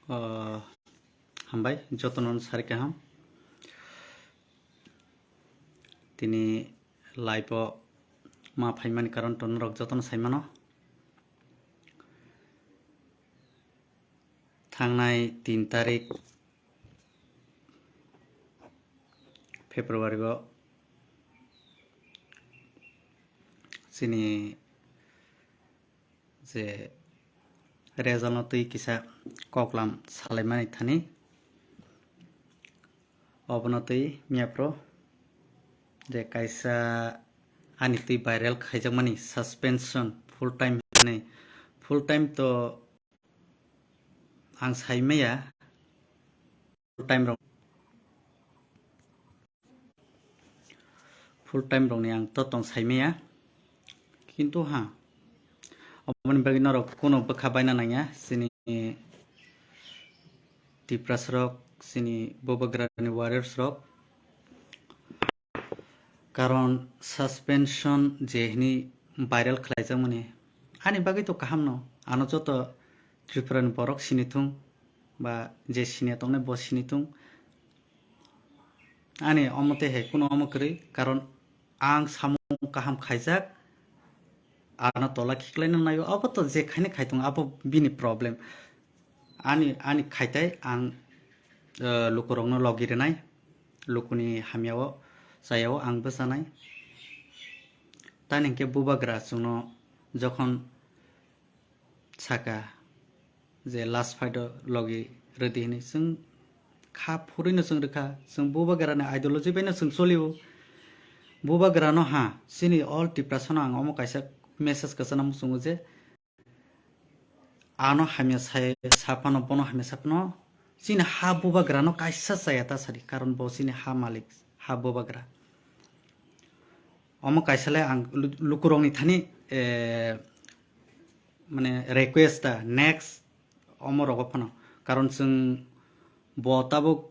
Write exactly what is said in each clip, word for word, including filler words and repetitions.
O, hambai, jotono sari kaham. Tini live o ma phaimani karon to norok jotono saimano. Thangnai tin tarik February o chini je result no twi kisa koklam salaimani thani. Obono twi miyaphro je kaisa ani twi viral khaijakmani suspension full time hinwi. Full time to ang saimaya, full time rok, full time rokni ang to tong saimaya. Kintu ha, oboni bagwi norok kuno bwkha baina nangya, chini Tiprasarok, chini Bubagrani warriors rok. Karon suspension je hini viral khlaijakmani, ani bagwi to kaham no, ano joto Tripura ni borok sini thung, ba je sini tongnai bo sini thung. Ani omo te hai kuno omo kwrwi, karon ang samung kaham khaijak, ano tola khiklaina naio, abo to je khaini khai thung, abo bini problem. Ani, ani khaitai ang, eh, lukurokno logi rwnai, lukuni hamyao, chayao ang bwchanai. Tani hinkhe Bubagra chwngno jokhon saka je last fight o logi rwdi hinwi, chwng kha phurwino chwng rwkha, chwng Bubagrani ideology baino chwng cholio. Bubagrano ha, chini all Tiprasano ang omo kaisa message kwchana muchungo je, ano hamya sai saphano, bono hamya saphano, chini ha Bubagrano kaisa chaya ta sadi, karon bo chini ha malik, ha Bubagra. Omo kaisa le ang lu-, lukurokni thani, eh, mane request ta next omo rogo phano, karon chwng bo tabuk,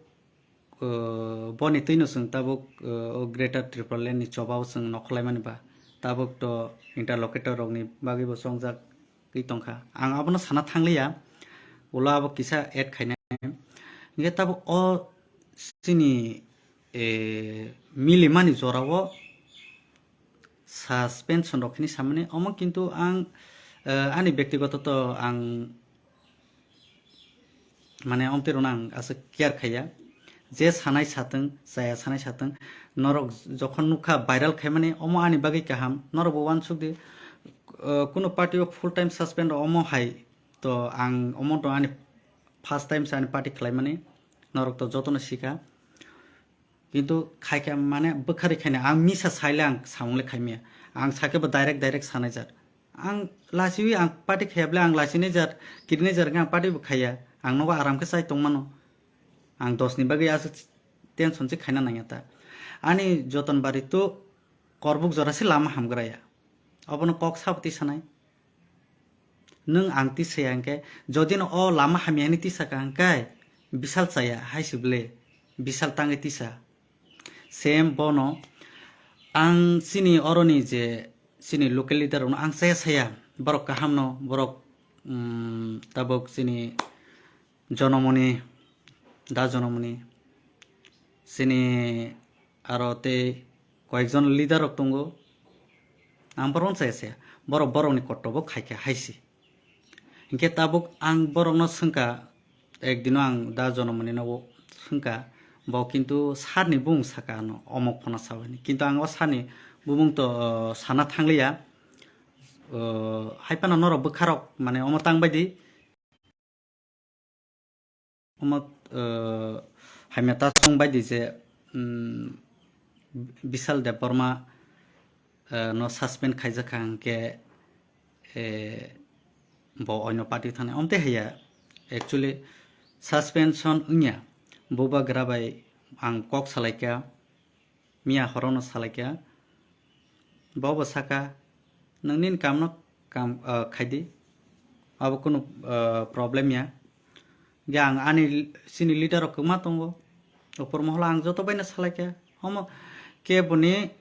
eh, boni twino chwng tabuk, eh, o Greater Tipraland ni chobao chwng nokhorlaimani ba, tabuk to interlocutor rokni bagwi bo chongjak twi tongkha. Ang abono sana thangliya, ulo abo kisa add khainai. Hinkhe tabuk o chini, eh, milimani jorao suspension rok hini samani omo, kintu ang, eh, ani bektigoto to ang mane omtwi rwno ang aswk care khaiya. Je sanai satwng, chaya sanai satwng, norok jokhon nukha viral khaimani, omo ani bagwi kaham, norok bo uansuk di, eh, kunu party o full time suspend omo hai to ang omo to ani first time se ani party khlaimani, norok to jotono sikha. Kintu khaikha mane bwkharwi khaina ang misa saile ang samung le khaimaya. Ang sakhe bo direct direct sanai jar. Ang lachiwi ang party khayable ang lachinai jar, kirinai jar ang party bo khaya. Ang nogo aram khe chai tongmano. Ang dos ni bagwi aswk tension se khaina nangya ta. Ani joton bari to korbuk jora se lama hamgraya. Obono kok sabo tisanai. Nwng ang tisaya hinkhe, jodi no o lama hamya hinwi tisaka hinkhe, bisal chaya hai se bwle, bisal tangwi tisa. Same bono ang chini oroni je chini local leader rokno ang chaya saya, borok kaham no, borok, um, tabuk chini Jonamoni, Da Jonamoni, chini aro tei koyekjon leader rok tongo. Ang borokno chaya saya, borok borokni kotobo khaikha hai se. Hinkhe tabuk ang borokno swngkha, ekdino ang Da Jonamoni no swngkha, bo kintu sir ni bumung saka ano omo khona sao hinwi. Kintu ang o sir ni bumung to, uh, sana thangliya, uh, hai phano norok bwkharok mane omo tang bai di. Omo, eh, hamya ta tong bai di je, mm, Bishal Debbarma, eh, no suspend khaijak kha hinkhe, eh, bo oino party thani. Omte haiya, actually suspension wngya. Bubagra bai ang kok salaikha. Miya horono salaikha, bobo saka, "Nwng nini kamno kam, ah, khaidi, abo kunu, ah, problem ya." Ge ang ani chini leader rok kwma tongo, upor moholo ang joto baino salaikha, omo keboni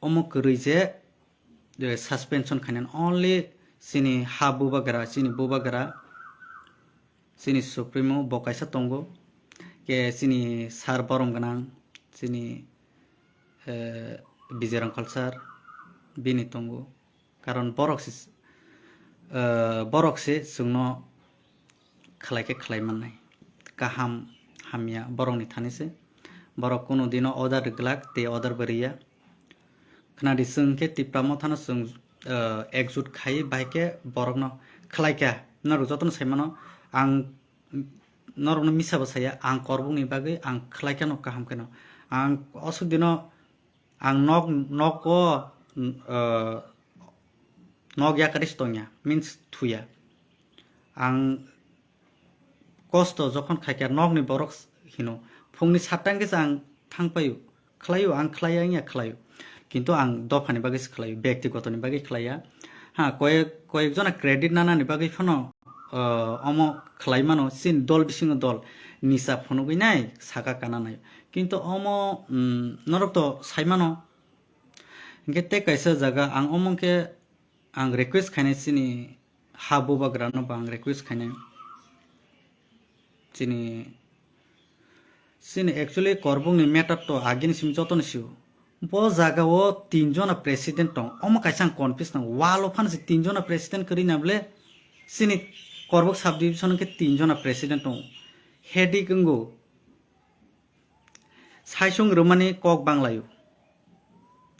omo kwrwi je, je suspension khainani only chini ha bubagra, chini bubagra, Chini Supremo bo kaisa tongo, ke chini sir borom gwnang, chini, eh, Bijay Rangkhal sir bini tongo. Karon borok se, eh, borok se chwngno khlai khe khlai mannai. Kaham hamya borokni thani se. Borok kuno dino order rwglak, tei order bo rwya. Khnadi chwng khe Tipra Mothano chwng, eh, ekjut khai bai khe borokno khlai kha. Norok jotono sai mano, ang norokno misa bo saya, ang Korbukni bagwi ang khlai kheno kaham kheno. Ang osuk dino ang nok, nok o, eh, nok yakari se tongya, means thuya. Ang kosto jokhon khaikha nokni borok hino, phungni satta hwnkhe se ang thangpaio, khlaio, ang khlaiya wngya khlaio. Kintu ang dophani bagwi se khlaio, bektigotoni bagwi khlaiya. Ha, koyek, koyek jona credit nanani bagwi phano, uh, omo khlai mano, chini dol bisingo dol nisa phunugwi nai saka kana nai. Kintu omo, um, norok to sai mano. Hwnkhe tei kaisa jaga ang omo khe ang request khainai chini ha bubagrano bo ang request khainai. Chini, chini actually Korbukni matter to agini simi jotono sio. Bo jaga o tin jona president tong. Omo kaisa ang confuse nang. Wall o phano se tin jona president kwrwi na bole. Chini Korbuk subdivision khe tin jona president tong. Headache wngo. Saisung rwmani kok banglaio.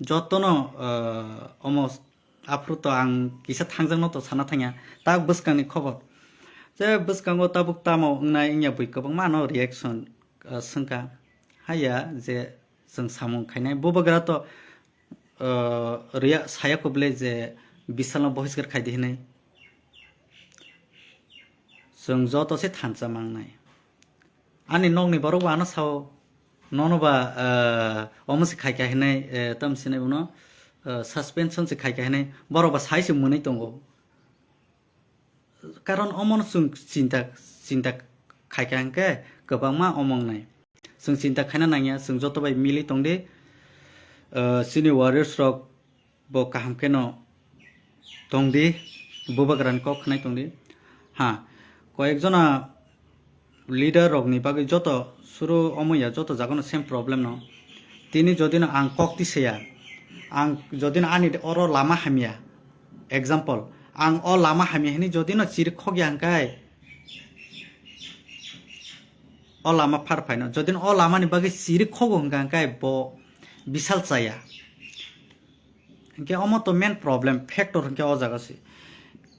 Jotono, eh, omo aphuru to ang kisa thangjakno to sana thangya. Tak bwskangni khobor. Je bwskango tabuk tamo wngnai wngya bui kwbangma ano reaction, eh, swngkha. Haya je chwng samung khainai. Bubagra to, eh, rwya saya kubule je Bisalno bohiskar khaidi hinwi. Chwng joto se thansa mangnai. Ani nokni borok bo ano sao, nono ba, eh, omo se khaikha hinwi, eh, tamo sinai bono, eh, suspension se khaikha hinwi borok ba sai se mwnwi tongo. Karon omono chwng chinta, chinta khaikha hwnkhe kwbangma omo wngnai. Chwng chinta khaina nangya, chwng joto bai mili tongdi. Eh, chini warriors rok bo kaham kheno tongdi, bubagrani kok khnai tongdi. Ha, koyek jona leader rokni bagwi joto suru omo ya, joto jagano same problem no. Tini jodino ang kok tisaya, ang jodino ani oro lama hamya, example, ang o lama hamya hini jodino chiri khokya hwnkhe, o lama phar phaino, jodino o lamani bagwi chiri khogo hwnkha hwnkhe bo Bisal chaya. Hwnkhe omo to main problem, factor hwnkhe o jaga se.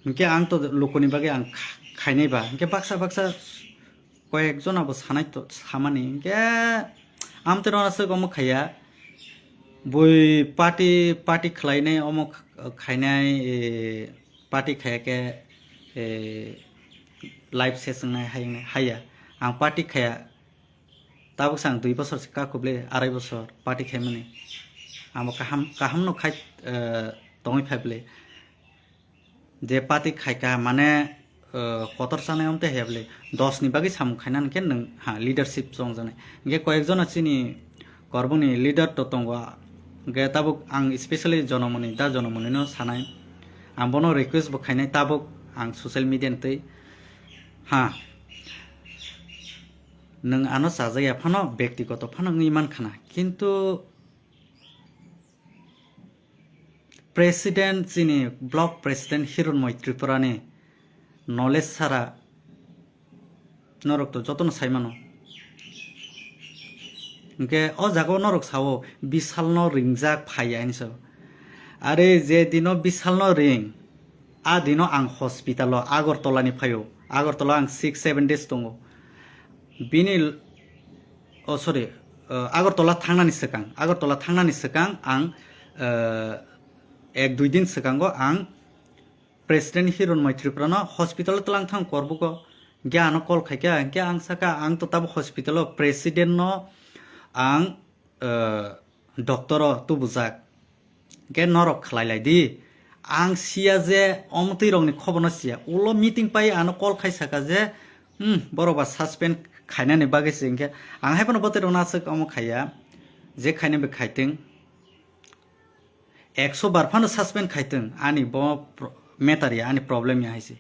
Hwnkhe ang to lukuni bagwi ang kha-, khainai ba. Hwnkhe baksa baksa koyek jona bo sanai to samani. Hwnkhe amtwino aswk omo khaiya. Bui party, party khlainai omo kh-, khainai, eh, party khaiya khe, eh, life se swngnai hai wngnai haiya. Ang party khaiya. Tabuk se ang dui bosor se kakubli, arai bosor party khaimani. Amo kaham, kaham no khai, eh, tongwi phai bwle. Je party khaika mane, eh, kotor chanai omte haya bwle. Dos ni bagwi samung khaina hwnkhe nwng ha leadership chongjaknai. Hwnkhe koyek jono chini Korbukni leader to tongo. Hwnkhe tabuk ang specially Jonomoni, da Jonomoni no sanai. Ang bono request bo khainai tabuk ang social media ni twi. Ha. Nwng ano chajakya phano, bektigoto phano wngwi mankhana, kintu president, chini block president Hironmoi Tripurani knowledge sara norok to jotono sai mano. Hwnkhe o jaga o norok sao, Bisalno ringjak phaiya hinwi sao. Are je dino Bisalno ring, a dino ang hospital o Agartala ni phaio. Agartala ang six seven days tongo. Bini, oh, sorry, uh, Agartala thangnani swkang, Agartala thangnani swkang ang, uh, ek dui din swkango ang President Hironmoi Tripura no hospital o twlang thang Korbuko, hwnkhe ano call khaikha, hwnkhe ang sakha, ang to tabuk hospital o president no ang, uh, doctor o tubujak. Hwnkhe norok khlai lai di. Ang siya je omo twi rokni khobor no siya. Ulo meeting pai ano call khai saka je, hmm, borok ba suspend khainani bagwi se hwnkhe ang hai phano bwtwi rokno aswk omo khaiya. Je khaina bai khaitwng. Ekso bar phano suspend khaitwng, ani bo pro-, matter ya, ani problem ya hai se.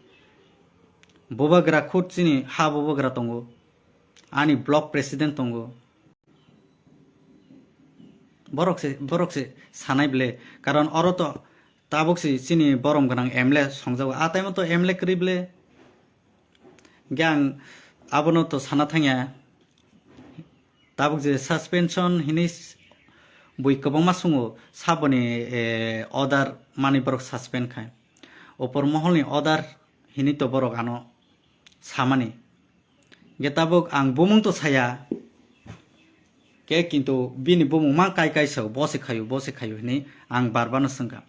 Bubagra khud chini ha bubagra tongo, ani block president tongo. Borok se, borok se sanai ble, karon oro to tabuk si chini borom gwnang M L A songjago, a time o to M L A kwrwi ble. Hingke ang abono to sana thangya. Tabuk je suspension hini s-, bui kwbangma sungo, saboni, eh, order mani borok suspend khai. Opor moholni order hini to borok ano samani. Hingke tabuk ang bumung to saya. Ke kintu bini bumung mang kai kai sao, bo se khayo, bo se khayo hini ang bar bano swngkha.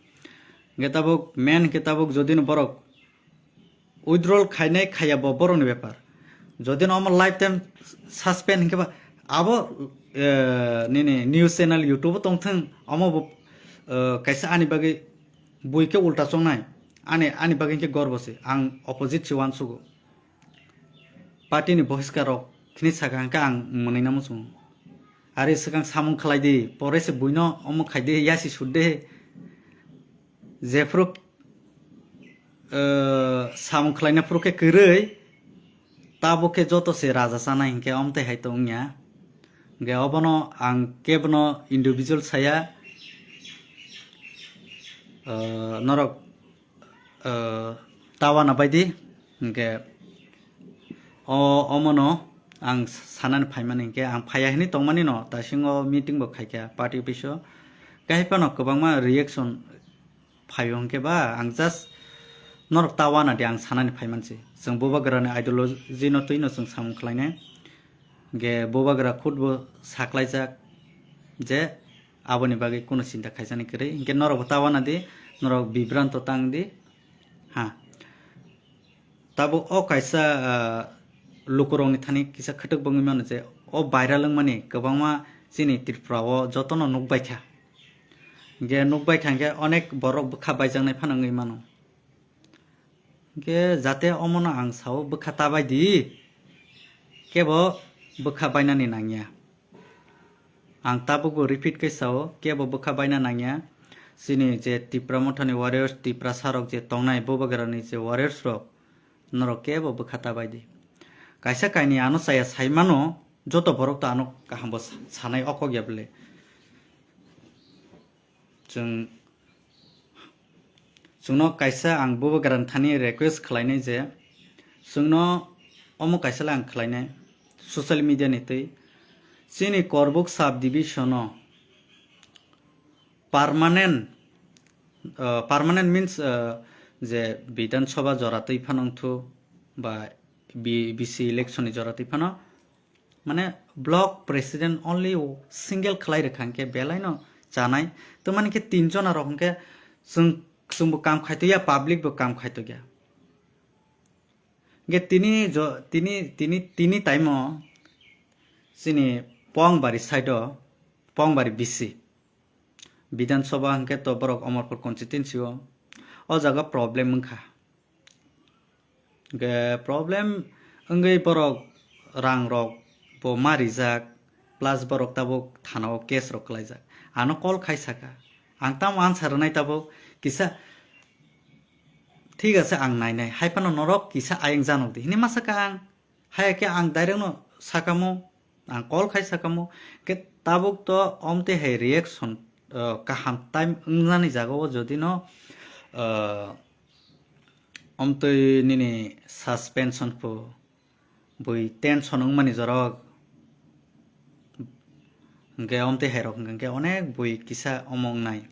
Hingke tabuk main hingke tabuk jodino borok withdrawal khainai khaiya bo borokni bepar. Jodi no omo lifetime suspend hinkhe ba abo, eh, nini news channel YouTube o tongthwng, omo bo, eh, kaisa ani bagwi bui khe ulta chongnai, ani, ani bagwi hinkhe gorbo se, ang opposite se uansugo. Party ni bohiskar rok khini saka hinkhe ang mwnwi na muchungo. Ari swkang samung khlai di, pore se buino omo khai di, yasi sut de. Jephuru, eh, samung khlaina phuru khe kwrwi, tabuk khe joto se raja chanai hinkhe omtwi hai to wngya. Hinkhe obono ang kebono individual saya, eh, norok, eh, tawana baidi, hinkhe o, omono ang sanani phaimani hinkhe ang phaiya hinwi tongmani no, taisingo meeting bo khaikha party office o, khe hai phano kwbangma reaction phaio hinkhe ba, ang just norok ta wana di ang sanani phaimansi. Chwng bubagrani ideology no twi no chwng samung khlainai. Hinkhe bubagra khud bo saklaijak je aboni bagwi kuno chinta khaisani kwrwi. Hinkhe norok bo ta wana di, norok bibranto tang di. Ha. Tabuk o kaisa, ah, lukurokni thani kisa khwtwk bwngwi mano je o viral wngmani kwbangma chini Tripura o jotono nukbaikha. Hinkhe nukbaikha hinkhe onek borok bwkha baijaknai phano wngwi mano. Hinkhe jate omono ang sao bwkha ta bai di, kebo bwkha bainani nangya. Ang tabukbo repeat khe sao, kebo bwkha baina nangya. Chini je Tipra Mothani warriors, Tiprasa rok je tongnai, bubagrani je warriors rok, norok kebo bwkha ta bai di. Kaisa kainwi ano chaya sai mano, joto borok to ano kahambo sa-, sanai o kok ya bwle. Chwng, chwngno kaisa ang bubagrani thani request khlainai je, chwngno omo kaisa le ang khlainai social media ni twi, chini Korbuk sub division o permanent, uh, permanent means, uh, je Bidhan Sabha jora twi phano wngthu ba B-, B C election ni jora twi phano, mane block president only single khlai rwkha hinkhe belai no chanai. To mani khe tin jona rok hinkhe chwng, chwngbo kam khaito ya, public bo kam khaito ya. Hinkhe tini jo-, tini, tini, tini time o chini Pongbari side o, Pongbari B C, Bidhan Sabha hinkhe to borok Amarpur constituency o, o jaga problem wngkha. Hinkhe problem wngwi borok rang rok bo ma rijak, plus borok tabuk thana o case rok khlaijak. Ano call khai saka, ang tamo answer rwnai tabuk kisa, thik ase, ang nainai, hai phano norok kisa ayang janok di hinwi ma saka ang. Haya khe ang direct no sakamo, ang call khai sakamo, khe tabuk to omtwi hai reaction, uh, kaham time wngnani jaga o jodi no, uh, omtwi nini suspension pho bui tension wngmani jorok. Hinkhe omtwi hairok hinkhe onek bui kisa omo wngnai.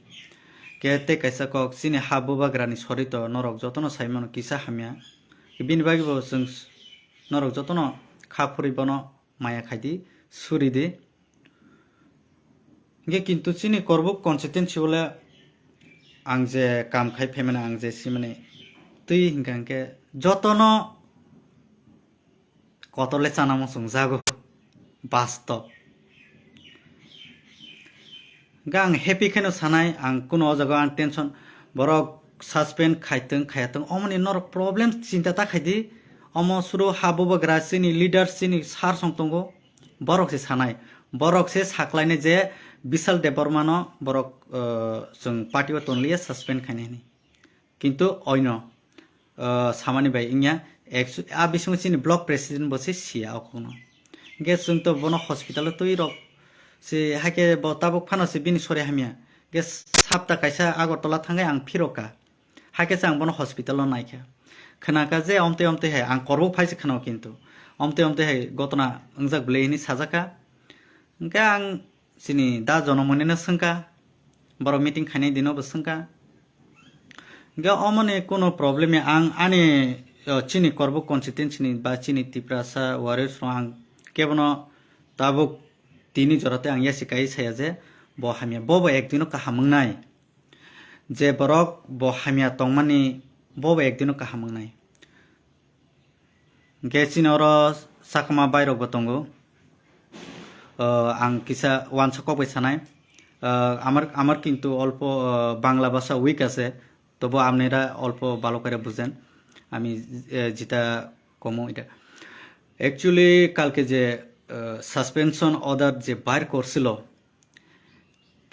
Khe tei kaisa kok, chini ha bubagrani sorito norok jotono sai mano kisa hamya. Bini bagwi bo chwng s-, norok jotono kha phurwi bono maya khai di, suri di. Hinkhe kintu chini Korbuk constituency o le ang je kam khai phaimani, ang je simani twi hinkha hinkhe jotono kotor le chana muchung jago, bastob. Hinkhe ang happy kheno sanai, ang kuno o jaga ang tension, borok suspend khaitwng khayatwng, omoni norok problem chinta ta khaidi, omo suru ha bubagra chini leaders chini sar song tongo, borok se sanai, borok se saklainai je Bishal Debbarma no borok, uh, chwng party o tonliya suspend khainai hinwi. Kintu oino, uh, samani bai wngya, Actu-, a bisingo chini block president bo se siya o kokno. Hwnkhe chwng to bono hospital o twi rok se, haikhe bo tabuk phano se bini sori hamya. Hwnkhe sapta kaisa Agartala thangwi ang phirokha. Haikhe se ang bono hospital o naikha. Khwnakha je omtwi omtwi hai, ang korbo phaise khwnao kintu. Omtwi omtwi hai gotona wngjak bwlwi hwnwi sajakha. Hwnkhe ang chini da Jonomonino swngkha, borok meeting khainai dino bo swngkha. Hwnkhe omoni kuno problem ya, ang ani, o, chini Korbo constituency ni ba chini Tiprasa warriors rok ang kebono tabuk tini jora tei ang yasi kai saya je bo hamya, bo bo ekdino kaham wngnai. Je borok bo hamya tongmani bo bo ekdino kaham wngnai. Hwnkhe chini oro sakma bairokbo tongo. Uh, ang kisa wansa kok bai sanai. Uh, আমার, আমার কিন্তু অল্প, uh, বাংলা ভাষা weak আছে, তবু আপনারা অল্প ভালো করে বুঝেন আমি, uh, যেটা কমো এটা। Actually কালকে যে, uh, suspension order যে বাইর করছিল,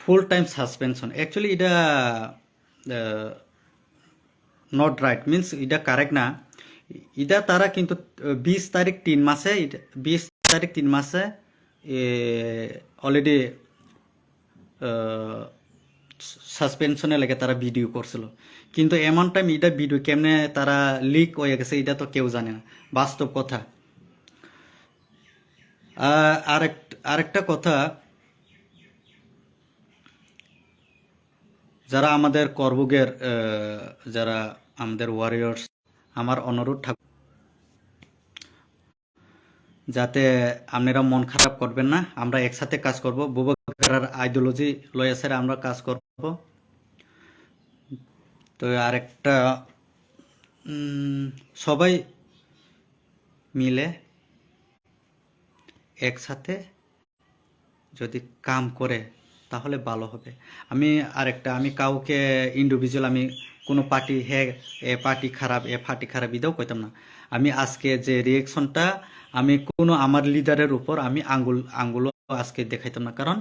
full time suspension। Actually এটা, uh, not right, means এটা correct না। এটা তারা কিন্তু, uh, বিশ তারিখ তিন মাসে, এটা বিশ তারিখ তিন মাসে, এ, already, uh, suspension এ লাগে তারা ভিডিও করছিল। কিন্তু এমন টাইম এটা ভিডিও কেমনে তারা লিক হয়ে গেছে, এটা তো কেউ জানে না, বাস্তব কথা। আহ, আরেক-, আরেকটা কথা, যারা আমাদের করবুগের, আহ, যারা আমাদের ওয়ারিয়র্স, আমার অনুরোধ থাকবে, যাতে আপনারা মন খারাপ করবেন না, আমরা একসাথে কাজ করব। বুবাকারার আইডিওলজি লয়া স্যার আমরা কাজ করব। তো আরেকটা, উম, সবাই মিলে একসাথে যদি কাম করে, তাহলে ভালো হবে। আমি আরেকটা, আমি কাউকে ইন্ডিভিজুয়াল, আমি কোনো পার্টি, হে এ পার্টি খারাপ, এ পার্টি খারাপ, এটাও কইতাম না। আমি আজকে যে রিয়েকশনটা, আমি কোনো আমার লিডারের উপর আমি আঙ্গুল, আঙ্গুলও আজকে দেখাইতাম না, কারণ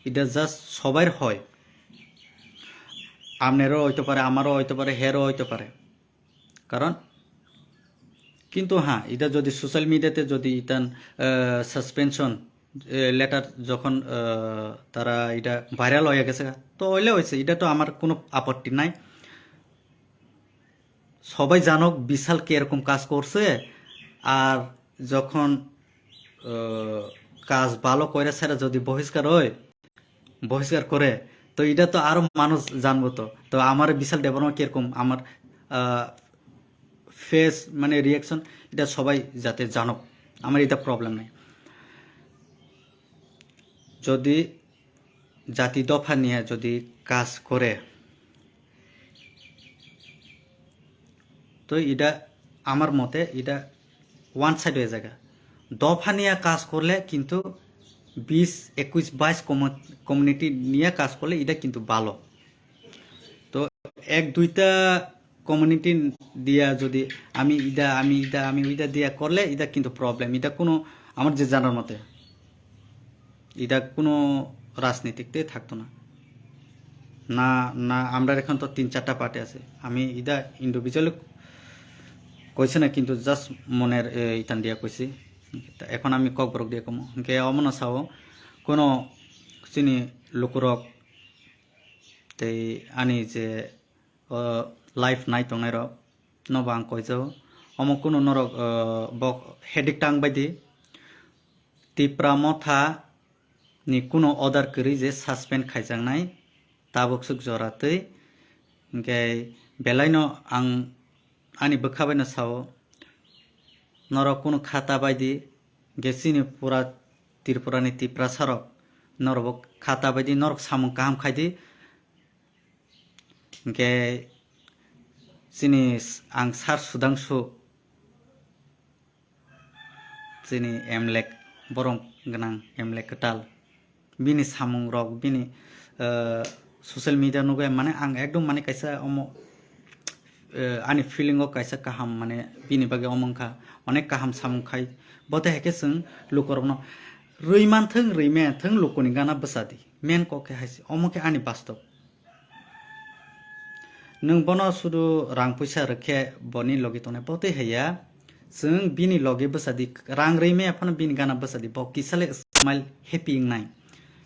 এটা জাস্ট সবার হয়। আপনারও হইতে পারে, আমারও হইতে পারে, হেরও হইতে পারে। কারণ কিন্তু হ্যাঁ, এটা যদি সোশ্যাল মিডিয়াতে যদি ইতান, আহ, সাসপেনশন, এ, লেটার যখন, আহ, তারা এটা ভাইরাল হয়ে গেছে, তো হইলে হয়েছে, এটা তো আমার কোনো আপত্তি নাই। সবাই জানুক বিশাল কি এরকম কাজ করছে। আর যখন, আহ, কাজ ভালো করে সেটা যদি বহিষ্কার হয়, বহিষ্কার করে, তো এটা তো আরো মানুষ জানবো তো। তো আমার বিশাল দেববর্মা কিরকম, আমার, আহ, ফেস, মানে, রিয়াকশন, এটা সবাই যাতে জানুক, আমার এটা প্রবলেম নেই। যদি জাতি দফা নিয়ে যদি কাজ করে, তো এটা আমার মতে এটা ওয়ান সাইড হয়ে যায়। দফা নিয়ে কাজ করলে কিন্তু বিশ, একুশ, বাইশ কমিউনিটি নিয়ে কাজ করলে এটা কিন্তু ভালো। তো এক দুইটা কমিউনিটি দিয়া যদি আমি ইদা, আমি ইদা, আমি উইদা দিয়া করলে এটা কিন্তু প্রবলেম। এটা কোনো, আমার যে জানার মতে, এটা কোনো রাজনীতিতে থাকতো না। না, না, আমরা এখন তো তিন চারটা পার্টি আছে। আমি এটা ইন্ডিভিজুয়ালি কইছি না, কিন্তু জাস্ট মনের, এ, ইতান দিয়া কইছি। তা এখন আমি ককবরক দিয়া কমু। হংকে অমন সাও কোনো চিনি লোকরক, তেই আনি যে, ও, লাইফ নাই tongnai rok, nobo ang koijao. Omo kunu norok, o, bok hedik tang bai di. Tipra Motha ni kunu order kwrwi je suspend khaijaknai, tabuk swk jora twi. Hwnkhe belaino ang ani bwkha baino sao, norok kunu kha ta bai di, hwnkhe chini pura Tripura ni Tiprasa rok, norok bo kha ta bai di, norok samung kaham khai di. Hwnkhe chini s-, ang Sir Sudhangshu, chini M L A, borom gwnang M L A kwtal, bini samung rok, bini, eh, social media nugwi mane ang ekdom mane kaisa omo, eh, ani feeling o kaisa kaham, mane bini bagwi omo wngkha, onek kaham samung khai. Bote hai khe chwng lukorokno rwi manthwng, rwi manthwng, lukuni gana bwsa di, main kok khe hai se, omo khe ani bastob. Nwng bono sudu rang puisa rwkhe boni logi tongnai, botwi haiya. Chwng bini loge bwsadi, rang rwi maya phano bini gana bwsadi, bo kisale smile happy wngnai.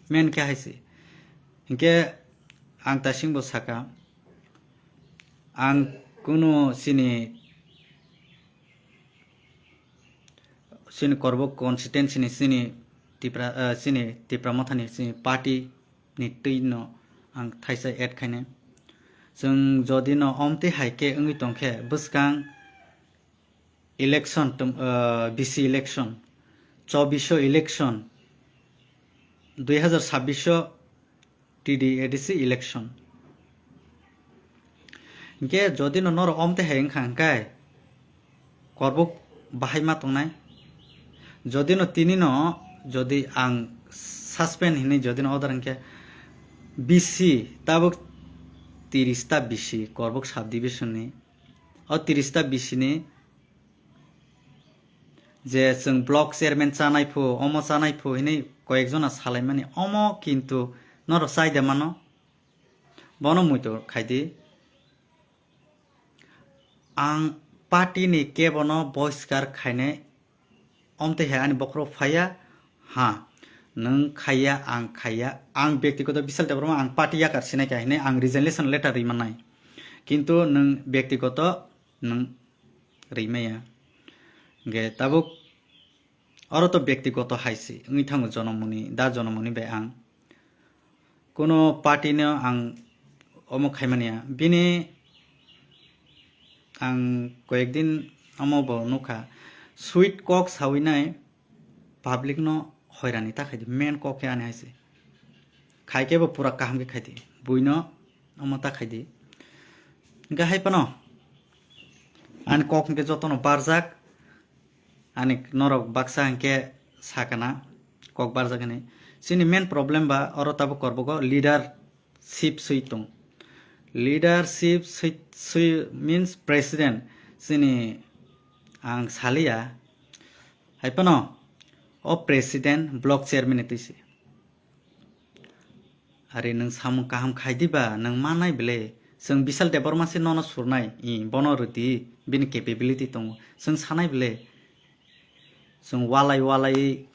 Men khe hai se. Hinkhe ang tasingbo saka, ang kunu chini, chini Korbok constituency ni chini Tipra, ah, chini Tipra Motha ni chini party ni twi no ang thaisa add khainai. Chwng jodi no omtwi hai khe wngwi tong khe, bwskang election, tum-, ah, B C election, chobbish election, dui hazar sabbish T D A D C election. Hinkhe jodi no norok omtwi hai wngkha hinkhe, Korbok bahai ma tongnai. Jodi no tini no, jodi ang suspend hinwi jodi no order hinkhe, B C tabuk tiris ta B C Korbok subdivision ni, o tiris ta B C ni je chwng block chairman chanai phu, omo chanai phu hinwi koyek jona salaimani, omo kintu norok chai de mano, bono muitu khai di. Ang party ni kebo no boiskar khainai, omtwi hai ani bokhorok phaiya, ha, nwng khaiya, ang khaiya, ang byaktigoto Bishal Debbarma ang party yakar sinai kha hinwi ang resignation letter rwi mannai, kintu nwng byaktigoto nwng rwi maya. Hinkhe tabuk oro to byaktigoto hai se wngwi thango, jonomoni da jonomoni bai ang kuno party no ang omo khaimani ya. Bini ang koyek din omo bo nukha, sweet kok sawi nai, public no hoirani ta khai di, main kok khe ani hai se. Khai khe bo pura kaham khe khai di, buino omo ta khai di. Hinkhe hai phano ani kok hinkhe jotono barjak, ani norok baksa hinkhe sakana kok barjak hinwi. Chini main problem ba oro tabuk Korbogo leadership swi tong. Leadership swi, swi means president. Chini ang saliya. Hai phano o president block chairman ni twi se. Ari nwng samung kaham khai diba, nwng manai bele. Chwng Bishal Debbarma se nono surnai, i, bono rwdi, bini capability tongo. Chwng sanai bele. Chwng walai walai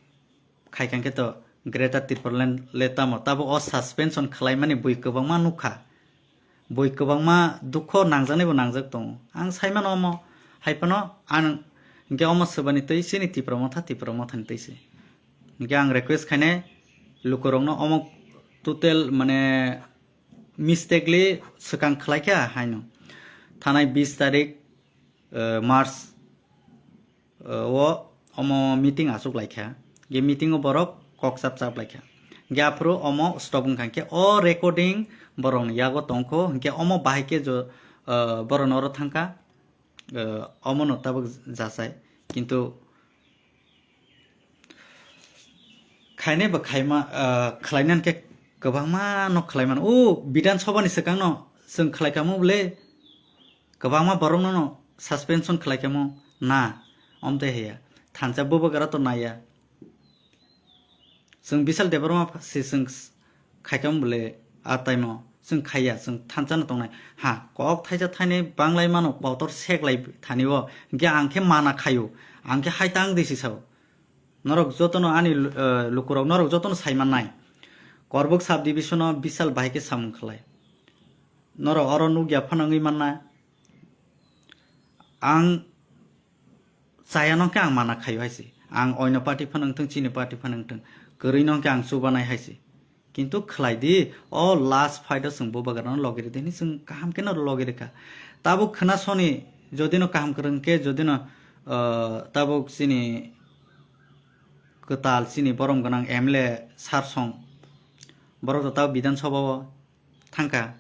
khai kha khe to Greater Tipraland le tamo, tabo o suspension khlaimani bui kwbangma nukha. Bui kwbangma dukho nangjaknai bo nangjak tongo. Ang sai mano omo, hai phano ang hinkhe omo swbani twi chini Tipra Motha, Tipra Mothani twi se. Hinkhe ang request khainai lukurokno omo total mane mistakenly swkang khlai kha haino. Thanai bis tarik, eh, March, eh, o omo meeting achuk lai kha. Ge meeting o borok kok chap chap lai kha. Ge aphuru omo stop wng kha. Hinkhe o recording borokni yago tong kho. Hinkhe omo bahai khe jo, eh, borokno oro thang kha. Eh, omono tabuk jasai. Kintu khainai bo khaima, ah, khlaina hinkhe kwbangma no khlaimano. O Bidhan Sabha ni swkang no chwng khlai kha mo bole, kwbangma borok no no suspension khlai kha mo na, omte heya. Thansa bubagra to naiya. Chwng Bishal Debbarma se chwng s-, khaikha bole a time o chwng khaiya, chwng thansa no tongnai. Ha, kok thaisa thainwi banglai mano, kotor seklai thani o. Hinkhe ang khe mana khaio, ang khe hai tang di si sao. Norok jotono ani lu-, eh, lukurok norok jotono sai mannai. Korbuk sub division o Bishal bahai khe samung khlai. Norok oro nukya phano wngwi manna. Ang chaya no khe ang mana khaio hai se. Ang oino party phano wngthung, chini party phano wngthung, kwrwi no khe ang chubanai hai se. Kintu khlai di, o last fight o chwng bubagra no logi rwdi hinwi chwng kaham khe no logi rwkha. Tabuk khwna soni, jodi no kaham kwrwng khe, jodi no, ah, tabuk chini kwtal, chini borom gwnang M L A sar song, borok to tabuk Bidhan Sabha o thangkha.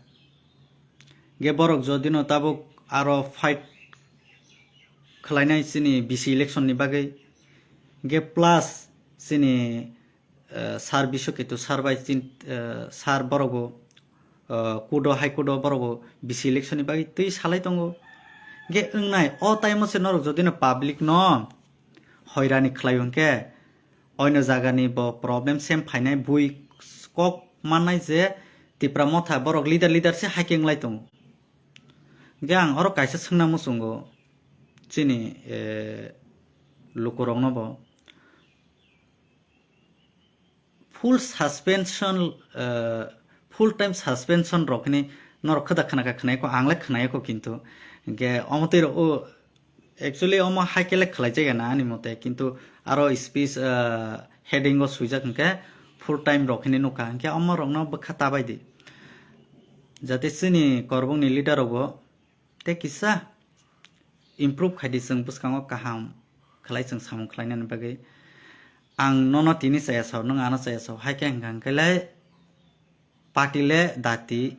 Ge borok jodi no tabuk aro fight khlainai chini B C election ni bagwi. Ge plus chini, eh, sar Biswaketu sar bai chin-, eh, sar borok bo, eh, court o, High Court o borok bo B C election ni bagwi twi salai tongo. Ge wngnai o time o se norok jodi no public no hoirani khlai hwnkhe, oino jagani bo problem sem phainai bui kok mannai je Tipra Motha borok leader leader se hai khe wnglai tongo. Hingke ang oro kaisa swngna muchungo, chini, eh, lukurokno bo full suspension, eh, full time suspension rok hini norok khada khana kha khnaiko, ang le khnaiko, kintu hingke omo twi rok o actually omo hai khe le khlai jaya na ani mote, kintu aro speech, eh, heading o swijak hingke full time rok hini nukha, hingke omo rok no bwkha ta bai di, jate chini korbok ni leader rok bo tei kisa improve khai di, chwng bwskango kaham khlai chwng samung khlainani bagwi. Ang nono tini chaya sao, nwng ano chaya sao, hai khe hwnkha hwnkhe le party le dati,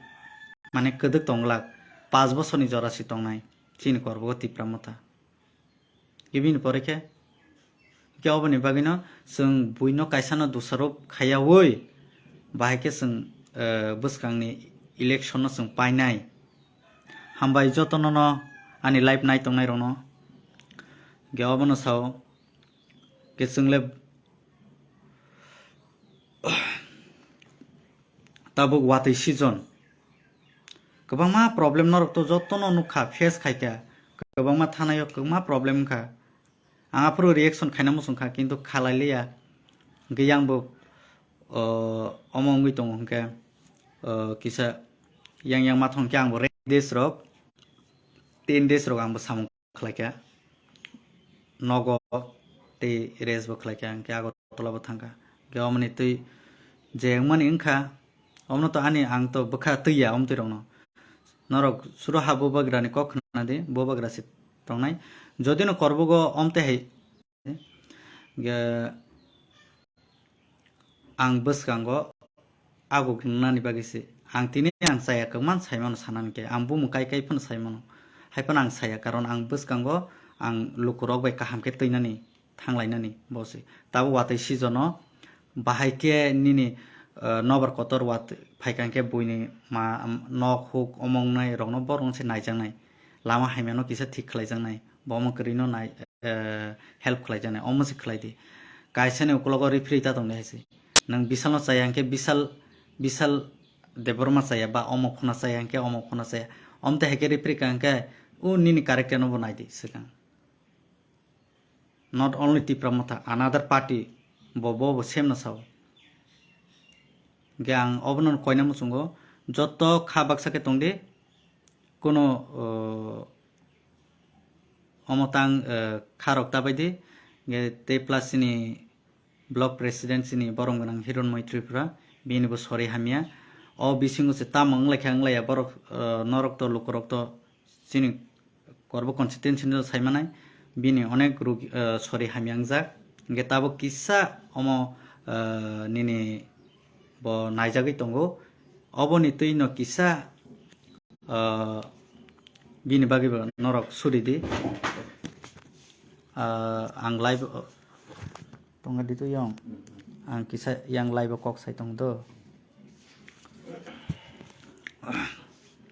mane kwdwk tong glak, panch bosorni jora si tongnai chini korbogo Tipra Motha. Ibini pore khe Hingke oboni bagwino chwng buino kaisano dosarop khaiyaui, bahai khe chwng, eh, bwskangni election no chwng painai. Hambai jotono no ani live nai tongnai rokno. Hingke obono sao, hingke chwng le tabuk watwi season. Kwbangma problem norok to jotono nukha, face khaikha. Kwbangma thanaio kwbangma problem wngkha. Ang aphuru reaction khaina muchungkha, kintu khalai liya. Hingke yang bo, o, omo wngwi tongo hingke, o, kisa yang yang ma thong khe ang bo rest days rok, ten days rok ang bo samung khlaikha. Nogo tei rest bo khlaikha, hingke Agartala bo thangkha. Hingke omoni twi je wngmani wngkha, omono to ani ang to bwkha twiya omtwi rokno. Norok suro ha bubagrani kok khna di, bubagra se tongnai. Jodi no korbogo omte hai, ge ang bwskango aguk wngnani bagwi se. Ang tini ang chaya kwkma saimano sanani khe, ang bumung kai kai phano saimano. Hai phano ang saya, karon ang bwskango ang lukurok bai kaham khe twinani, thanglainani bo se. Tabuk watwi season o bahai khe nini, eh, nobar kotor wat phaikha hwnkhe buini ma, nok huk omo wngnai rokno borok se naijaknai. Lama hamyano kisa thik khlaijaknai. Bo omo kwrwino nai, eh, help khlaijaknai. Omo se khlai di. Kaisani ukologo referee ta tongdi hai se. Nwng bisalno chaya hwnkhe bisal, bisal Debbarma chaya ba omo khuna chaya hwnkhe omo khuna chaya. Omte hai khe referee ka hwnkhe o nini character no bo nai di swkang. Not only Tipra Motha, another party bo, bo, bo same no sao. Hingke ang obono koina muchungo, joto kha baksa khe tongdi, kuno, o, omo tang, eh, kha rok ta bai di, hingke tei plus chini block president chini borom gwnang Hironmoi Tripura, bini bo sori hamya. O bisingo se tamo wnglaikha wnglaia borok, eh, norok to lukurok to chini Korbo constituency no sai manai, bini onek ruk, eh, sori hamya wngjak. Hingke tabuk kisa omo, eh, nini bo naijagwi tongo. Oboni twi no kisa, eh, bini bagwi bo norok suri di. Eh, ang live, Tongga ditu yong. Ang kisa yang live o kok sai tong do.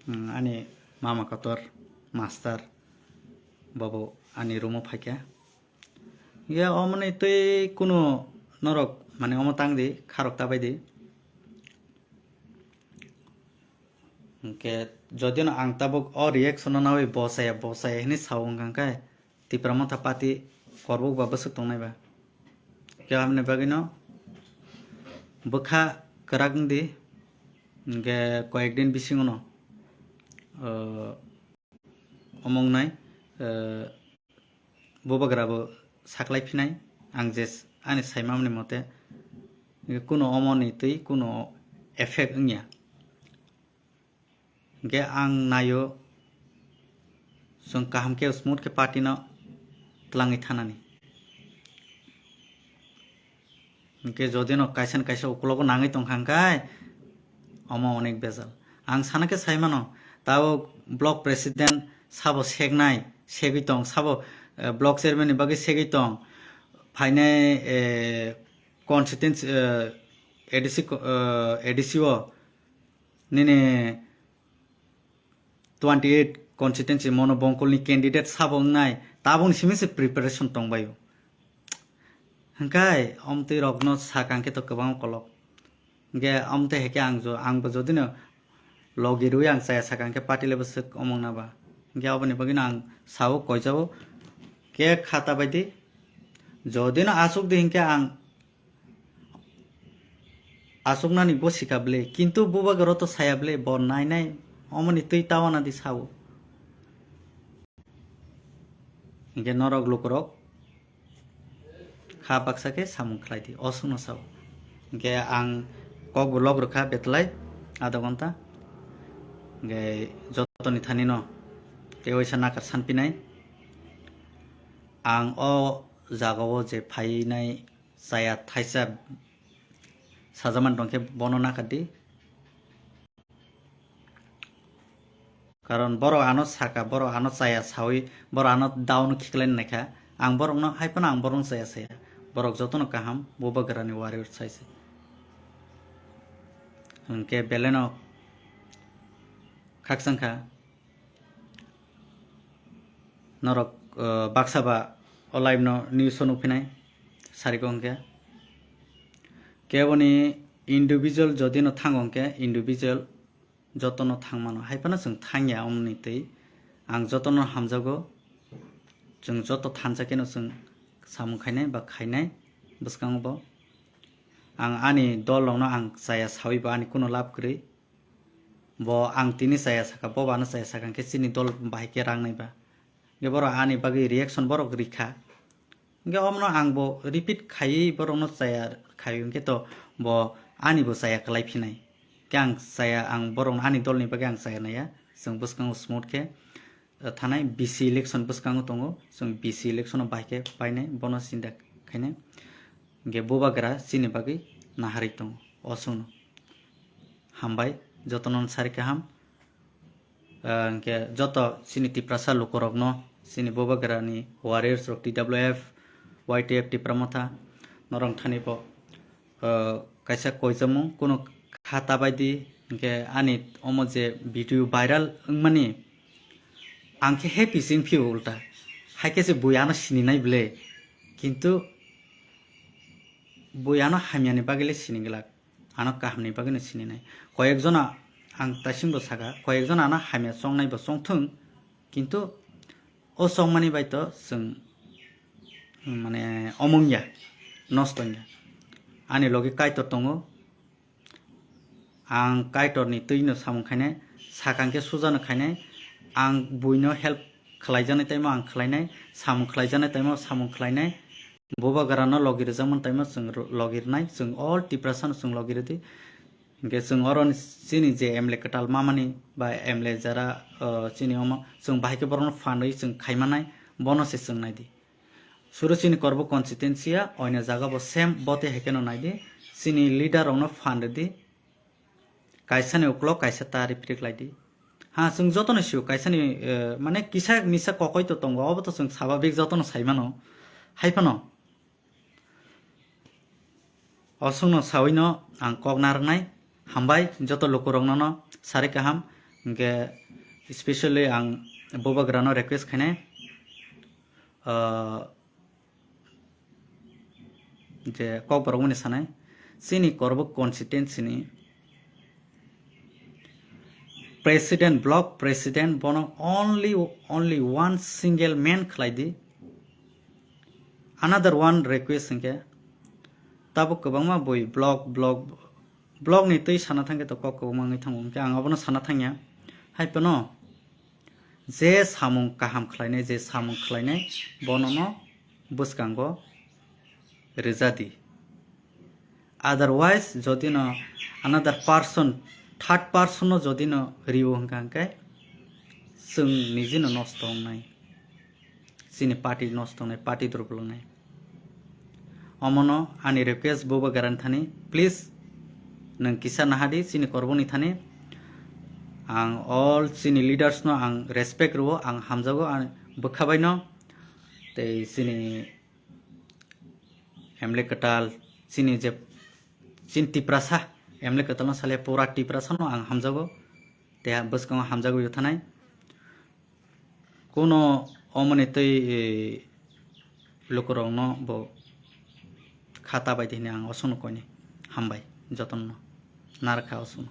Hmm, ani mama kotor, master, bobo ani room o phaikha. Ya, omoni twi kuno norok, mane omo tang di, kharok ta bai di. Hingke jodi no ang tabuk o reaction no nawi bo chaya, bo chaya hinui sao wngkha khe, Tipra Motha Party korbuk ba bwswk tongnai ba. Khe aboni bagwino bwkha kwrak wngdi, hingke koyek din bisingo no, o, omo wngnai, o, bubagra bo saklai phinai, ang je ani saimani mote, kuno omoni twi kuno effect wngya. Hingke ang naio, chwng kaham khe smooth khe party no twlangwi thanani. Hingke jodi no kaisa ni kaisa ukulogo nangwi tongkha hingkai, omo onek bejal. Ang sana khe sai mano, tabo block president sabo seknai, segwi tong, sabo, eh, block chairman ni bagwi segwi tong, phainai, eh, constituency, eh, A D C co-, eh, A D C o nini twenty eight constituency mono bongkolni candidate sabo wngnai, taboni simi se preparation tongbaio. Hingkai omtwi rokno sakang khe to kwbang kolok. Hingke omtwi hai khe ang jo, ang bo jodi no logi rwi ang chaya sakang khe party level swk omong na ba. Hingke aboni bagwi no ang sao koijao khe khata baidi. Jodi no asuk di hinkhe ang asuknani bo sika ble, kintu bubagra to saya ble, bo nai nai omoni twi tawana di sao. Hinkhe norok lukurok kha baksa khe samung khlai di, o swngno sao. Hinkhe ang kok bo lok rwkha betlai adha ghonta. Hinkhe jotoni thani no tei waisa nakar sanpinai. Ang o jagao je phainai chaya thaisa sajaman tongkhe bono nakar di. Karon borok ano saka, borok ano chaya sawi, borok ano down khiklai naikha. Ang borokno hai phano ang borokno chaya saya. Borok jotono kaham, bubagrani warrior saise. Hinkhe beleno khakchangkha. Norok, uh, baksa ba o live no news o nukphinai sariko hinkhe. Keboni individual jodi no thango hinkhe individual joto no thangmano. Hai phano chwng thangya omoni twi. Ang jotono hamjago. Chwng joto thansa kheno chwng samung khainai ba khainai bwskango bo. Ang ani dol rokno ang chaya sawi bo ani kuno lab kwrwi. Bo ang tini chaya saka, bo bo ano chaya saka, hinkhe chini dol bahai khe rang nai ba. Hinkhe borok ani bagwi reaction borok rikha. Hinkhe omono ang bo repeat khaiwi borokno chaya khaio, hinkhe to bo ani bo chaya kwlai phinai. Hinkhe ang chaya, ang borokno ani dolni bagwi ang chaya naiya. Chwng bwskango smooth khe thanai B C election bwskango tongo, chwng B C election o bai khe painai, bono sinda khainai. Hinkhe bubagra chini bagwi naharwi tongo, o chwngno. Hambai, jotono sari kaham. Ah, hinkhe joto chini Tiprasa lukurokno, chini bubagrani warriors rok T W F, Y T F Tipra Motha, norok thani bo, ah, kaisa koijamung, kuno kha ta bai di, hinkhe ani omo je video viral wngmani, ang khe happy se wngphio ulta. Hai khe se bui ano sininai ble, kintu bui ano hamyani bagwi le sini glak, ano kahamni bagwino sininai. Koyekjona ang taisinbo saka, koyekjona ano hamya chongnaibo chongthwng, kintu o chongmani bai to chwng, mane, omongya, nosto wngya. Ani logi Kaitor tongo, ang Kaitorni twino samung khainai, sakang khe sujano khainai, ang buino help khlaijaknai taimo ang khlainai, samung khlaijaknai taimo samung khlainai, bubagrano logi rwjakmani taimo chwng ro-, logi rwnai, chwng all Tiprasano chwng logi rwdi. Hinkhe chwng oro chini je M L A kwtal mamani ba M L A jara, o, chini omo chwng bahai khe borokno phan rwi chwng khaimanai, bono se chwng naidi. Suru chini Korbo constituency ya, oina jaga bo same, bote hai kheno naidi, chini leader rokno phan rwdi, kaisani uklok kaisa ta riprik laidi. Ha, chwng jotono sio, kaisani, eh, mane kisa misa kokoi to tongo, obo to chwng sababik jotono saimano, hai phano. O chwngno sawino ang kok narwknai, hambai joto lukurokno no sari kaham, hinkhe specially ang bubagrano request khainai, ah, je kokborok mani sanai, chini Korbo constituency ni president, block president, bono only, only one single man khlai di. Another one request hinkhe, tabuk kwbangma bui block, block, block ni twi sana thangkhe to kok kwbangma wngwi thango, hinkhe ang abono sana thangya. Hai phano je samung kaham khlainai, je samung khlainai, bonono bwskango rwja di. Otherwise, jodi no another person, third person no jodi no rio hwnkha hwnkhe chwng niji no nosto wngnai, chini party nosto wngnai, party durbol wngnai. Omono ani request bubagrani thani, please nwng kisa nahadi chini Korboni thani. Ang all chini leaders no ang respect rwo, ang hamjago, ang bwkha bai no tei chini M L A kwtal, chini je, chini Tiprasa, M L A kwtalno sale pura Tiprasano ang hamjago, tei bwskango hamjagwi thanai. Kuno omoni twi, eh, lukurokno bo kha ta bai di hwnwi ang osokno koini hambai jotono narwkha osokno.